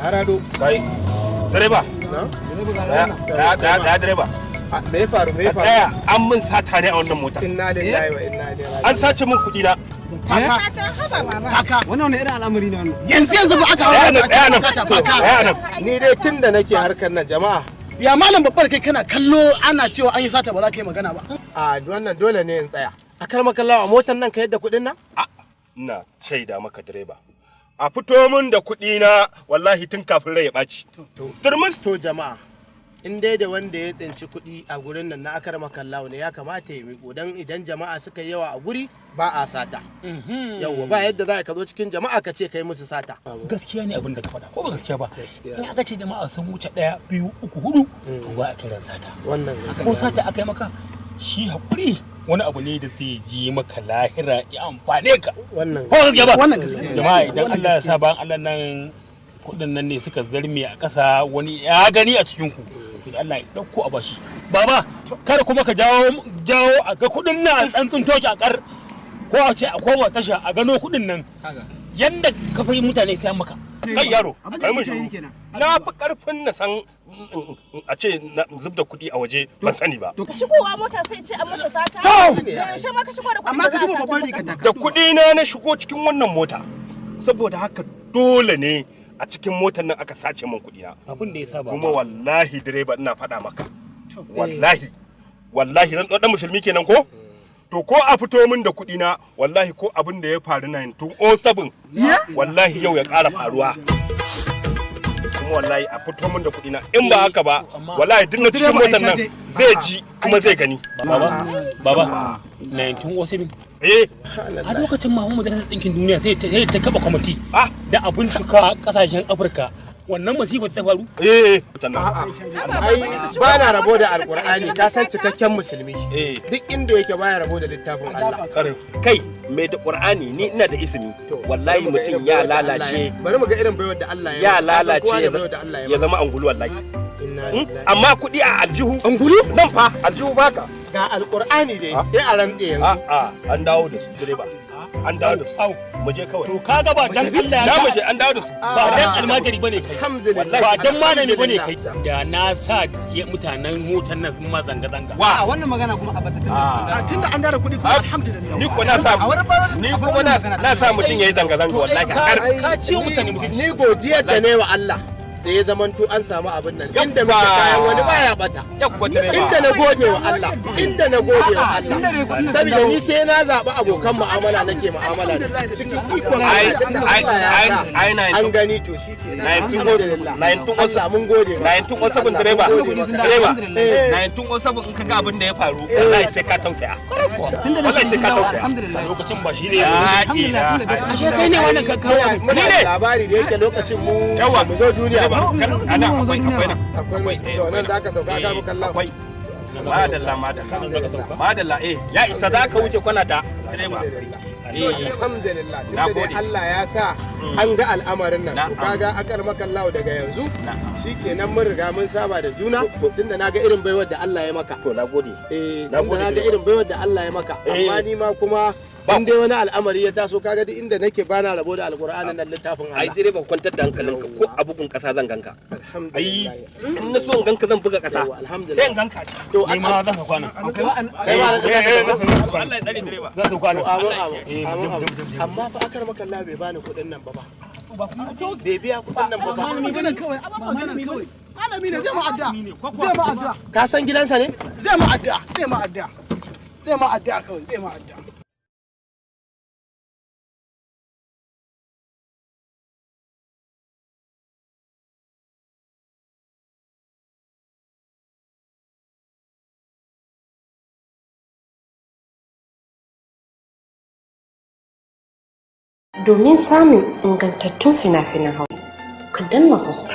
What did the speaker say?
Harado. Kai direba. Na? Daya, daya, daya, direba. Me ya faru? Me ya Ka faru? tsaya, an min sata ne a wannan mota. Inna lillahi wa inna ilaihi raji'un. An sace min kuɗi na. Sata, haba baba. Kaka, Wannan wani irin al'amari ne wannan? Yanzu yanzu ba aka Tsaya haura nan, tsaya nan. sata kaka. Tsaya nan. Ni dai tun da nake harkar nan, jama'a. Ya malam babbar, kai kana kallo ana cewa an yi sata, ba za ka yi magana ba? A wannan dole ne in tsaya. A karma kallawa, a motar nan ka yadda kuɗin nan? A, ina shaida maka direba. A fito min da kuɗi na wallahi tun kafin rai ya ɓaci. Turmus. To jama'a, in dai da wanda ya tsinci kuɗi a gurin nan na akar makallawa ne, ya kamata ya miƙo, dan idan jama'a suka yi yawa a guri ba a sata. Yawwa, ba yadda za ka zo cikin jama'a ka ce kai musu sata. Gaskiya ne abin da ka faɗa, ko ba gaskiya ba? In aka ce jama'a sun wuce ɗaya, biyu, uku, hudu, to ba a kiran sata. Wannan Ko sata aka yi maka, shi haƙuri wani abu ne da zai ji maka lahira ya amfane ka. Wannan Ko gaskiya ba? Wannan gaskiya. Jama'a, idan Allah ya sa bayan Allah nan kuɗin nan ne suka zarme a ƙasa, wani ya gani a cikin ku, to da Allah ya ɗauko a bashi. Baba, kada kuma ka jawo jawo a ga kuɗin nan a tsantsin toki a kar, ko a ce a koma tasha a gano kuɗin nan. Yanda ka fi mutane sai an maka. Kai yaro, Abin da kai mun kake yi shiru. kenan. Na fi karfin na san a ce na zub da kuɗi a waje ban sani ba. Shigowa mota sai ce an masa sata. To! Da yaushe ma ka shigo da kuɗi? Amma ka da za a duba sata babban maka? riga ta. Da kuɗi na na shigo cikin wannan mota. Saboda haka dole ne a cikin motar nan aka sace min kuɗi na. Abin da ya sa ba Kuma wallahi direba, ina faɗa maka. Wallahi. Wallahi ran ɗan musulmi kenan ko? To ko a fito min da kuɗi na wallahi, ko abin da ya faru 1907 wallahi yau ya ƙara faruwa. Kuma wallahi a fito min da kuɗi na, in ba haka ba wallahi duk na cikin Direba, ai motar nan caje. zai ji kuma zai gani. Baba, baba, 1907? Eh. A lokacin ma Majalisar Ɗinkin Duniya sai ta kafa kwamiti Ah. da a bincika kasashen Afirka wannan masifar ta faru. Eh. Ai ba na rabo da Alkur'ani, ka san cikakken musulmi. Eh. Duk inda yake baya rabo da littafin Allah. Kare. Kai mai da Qur'ani, ni ina da ismi. To, Wallahi bari mu ga mutum irin ya baiwar da Allah lalace. Bari mu ga irin baiwar da Allah ya Ya masa. Ka san kowa lalace da baiwar da Allah ya ya masa. zama angulu wallahi. Inna lillahi. Amma kuɗi a aljihu. Angulu? Nan fa aljihu baka. Ga Alkur'ani dai sai a rantse yanzu. A'a, an dawo da su direba. An dawo da su. Au. Mu je kawai. To kaga ba dan Allah Ya ya mu je, an dawo da su. ba dan almajiri bane kai. Alhamdulillah. Ba dan malami bane kai. Alhamdulillah. Da na sa mutanen motar nan sun ma zanga zanga. Wa. A wannan magana kuma a bata Ah. Tunda an dara kuɗi kuma, alhamdulillah. Ni ko na sa A wani baro- ni a kuma bar na wannan na sa mutum yayi zanga zanga wallahi har Ka ciwo mutane mutunci. Ni godiyar da ne wa Allah da ya zamanto an samu abin nan. Inda muke kayan wani baya bata. Yawwa direba. Inda na gode wa Allah, inda na gode wa A'a, Allah. inda ne kuɗin nan Saboda sun ni dawo. sai na zaɓi abokan mu'amala nake mu'amala da su. Cikin ikon Ai, Allah, tunda ai, Allah ya ai, sa ai, an gani, to shi kenan. Alhamdulillah. 1907. Allah mun gode maka. 1907 Allah, mun direba. gode maka. Direba. Alhamdulillah. 1907, in ka ga abin da ya faru wallahi sai ka tausaya. Tunda da Wallahi sai kuɗi ka sun dawo, tausaya. alhamdulillah. Lokacin ba shi ne. Ya Alhamdulillah, tunda da Ashe kai ne wannan ka kawo abin. Muna Ni da ne. labari da yake lokacin mu Yawa. ba mu zo duniya ba. Direba, ana akwai akwai nan. Akwai mai eh, to nan zaka sauka eh, ka muka Allah. Akwai. Madalla, madalla. Zaka sauka? Madalla, eh, ya isa za ka wuce kwana ta. Direba. Eh. Alhamdulillah, Na tunda dai gode. Allah ya sa an ga al'amarin nan. To Na'am. kaga akar makallahu, daga yanzu Na'am. shikenan mun riga mun saba da juna, tunda naga irin baiwar da Allah ya maka. To na gode. Eh, Na tunda gode, naga direba. irin baiwar da Allah ya maka. Eh. Amma ni ma kuma Ba in dai wani al'amari ya taso, kaga duk inda nake bana rabo da Alƙur'anin nan, littafin Ai Allah. direba, kwantar da hankalinka, ko a bugun kasa zan ganka. Ai Alhamdulillah. in na so in ganka zan buga kasa. Yawwa, alhamdulillah. Sai in ganka ci. To Ni ma za ka kwana. Akwai wa'an- kai ma nan Eh, eh, za ka za su kwana. Allah ya tsare direba. Za su kwana. To amin amin. Eh, Amin mu je, amin. mu je, mu je. Amma fa akar makalla bai bani kuɗin nan ba ba. Bai biya kuɗin nan ba ba. Maganar kawai, amma maganar kawai. Malami ne, zai ma addu'a. Zai ma addu'a. Ka san gidansa ne? Zai ma addu'a, zai ma addu'a. Zai ma addu'a kawai, zai ma addu'a. Domin samun ingantattun fina-finan Hausa, ku danna subscribe.